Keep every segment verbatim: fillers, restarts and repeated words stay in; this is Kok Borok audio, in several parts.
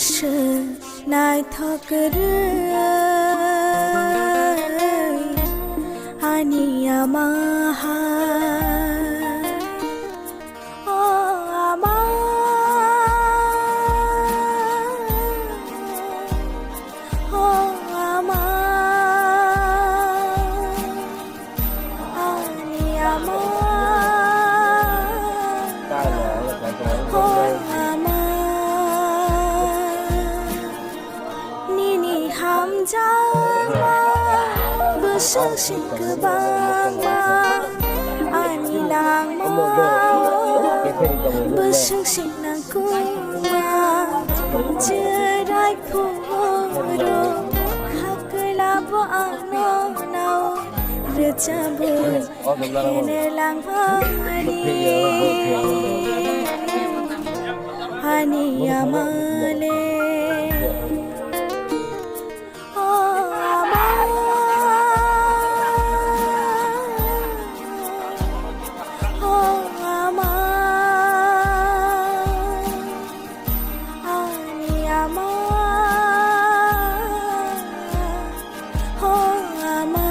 Naithok rwi ani ama hai. O ama, o ama, ani ama, o ama. Nini hamjakma bwswk sing kwbangma, ani langma bwswk sing nangkukma. Chwrai phuru hakla bo ano nao rwchapwi hene langmani ani ama le. O ama, o ama, ani ama, o ama.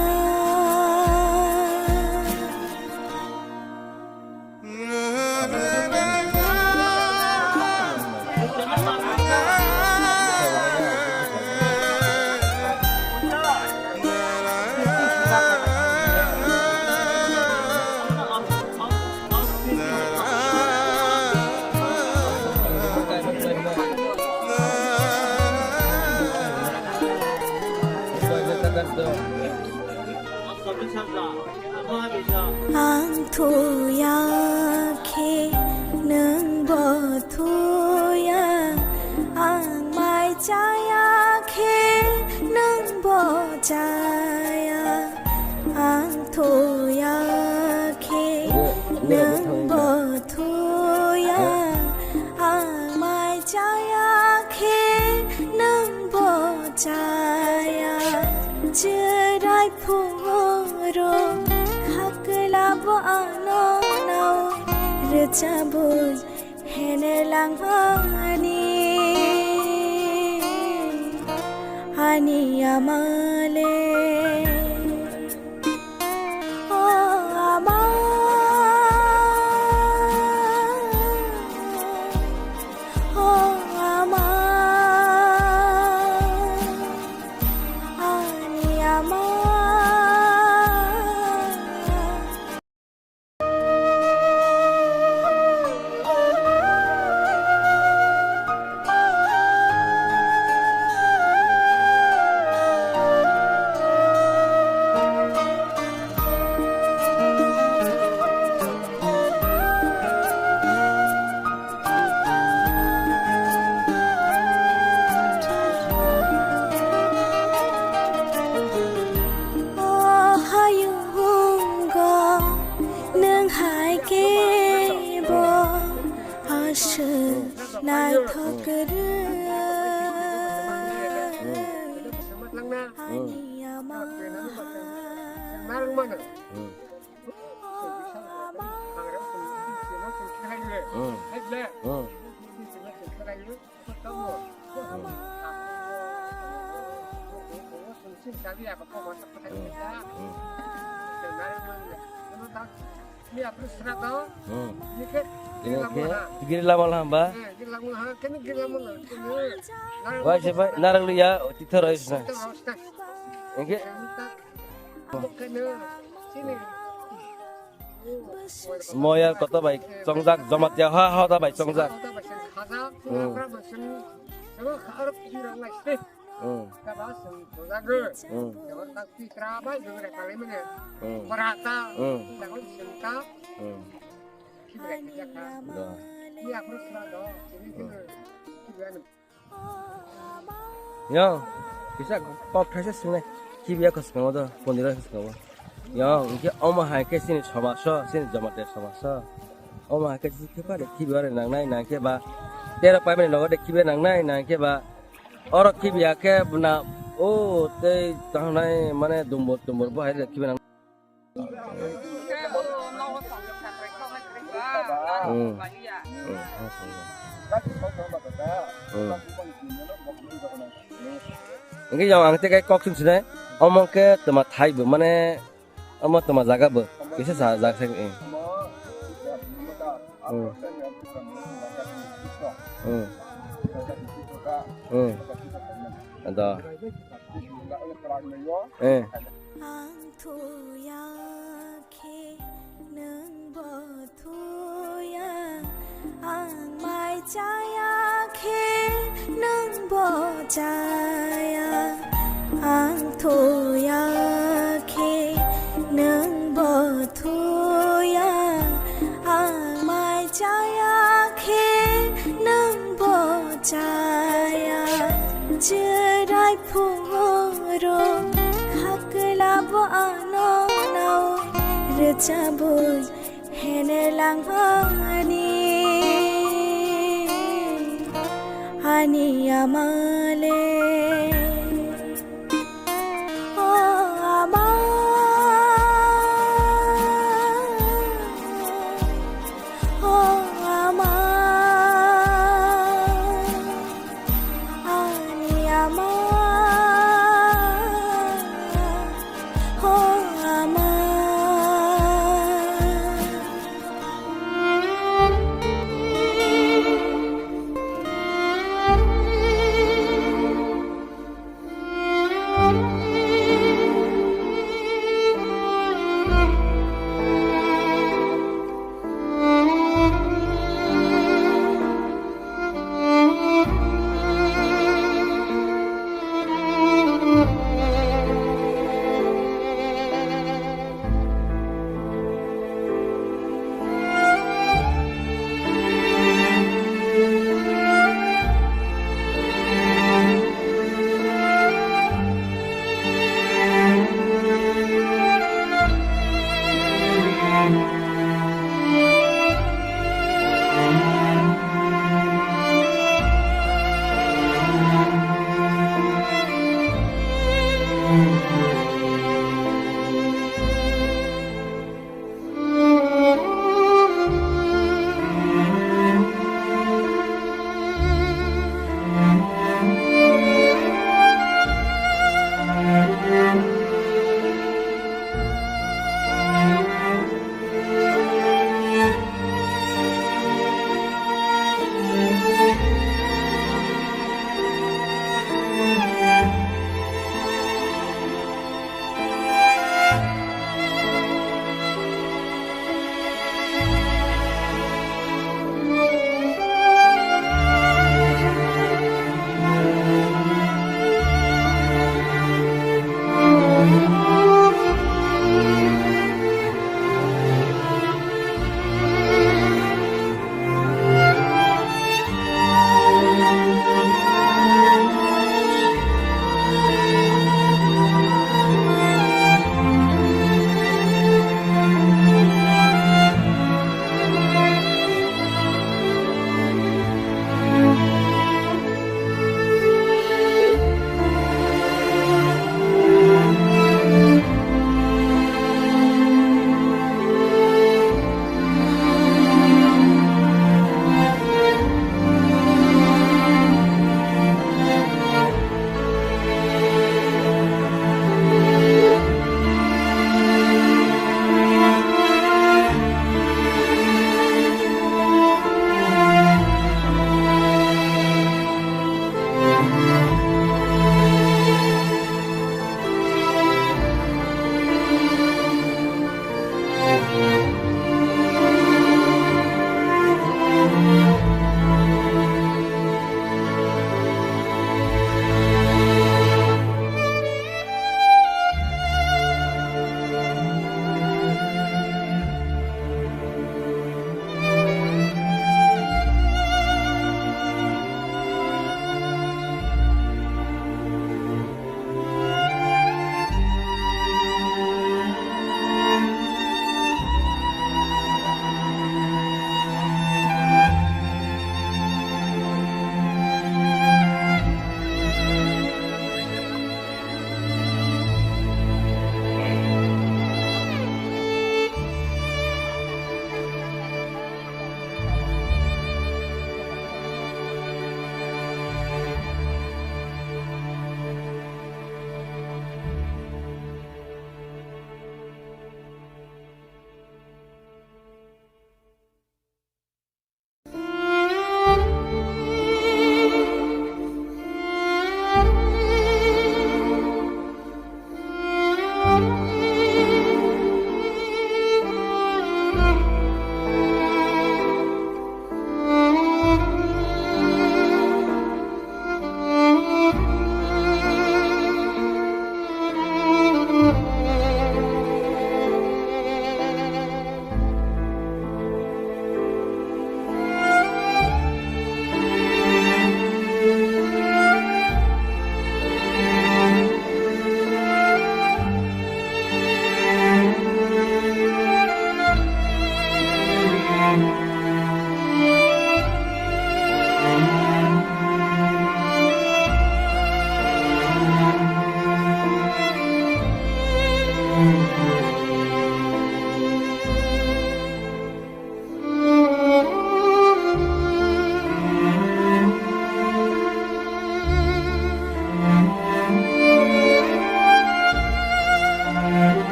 Ang thuya khe nwng bo thuya, ang mai chaya khe nwng bo chaya. Ang thuya khe nwng bo thuya, ang mai chaya khe nwng bo chaya. Chwrai phuru hakla bo ano nao rwchapwi hene langmani ani ama le. O ama, o ama, ani ama. O hayungo nwng hai khe bo aswk naithok kwrwi. Ani ama hai. Giri lama lama ba? Wai se bai narang liya tithar oi sna. Engke. Moyar koto bai chongjak, Jamatia ha ha ta bai chongjak. Hmm. Hmm. Hmm. Hmm. Hmm. Da. Yang, kisa kok thaisa singnai, kibiya khoskango do, pondira khoskango. Yang, hingke omo hai khe chini somaso, chini Jamatia somaso. Omo hai khe chini kibiya nangnai, nangkhe ba, tero paimani nogo de kibiya nangnai, nangkhe ba, oro kibiya khe bwna, o, tei tangnai, mane, dumbur, dumbur, bo hai de kibiya nangnai. Hmm. Hmm. Hmm. Hwnkhe yang ang tei kok chwng sinai. Omo khe twma thai bo, mane omo twma jaga bo. Kisa sa jaga se. Hmm. Hmm. Hmm. Ado. Eh. Ang thuya khe nwng bo thuya, ang mai chaya khe nwng bo chaya, ang thuya khe nwng bo thuya, ang mai chaya khe nwng bo chaya. Chwrai phuru khakla bo ano nao rwchabwi hene langmani ani amale.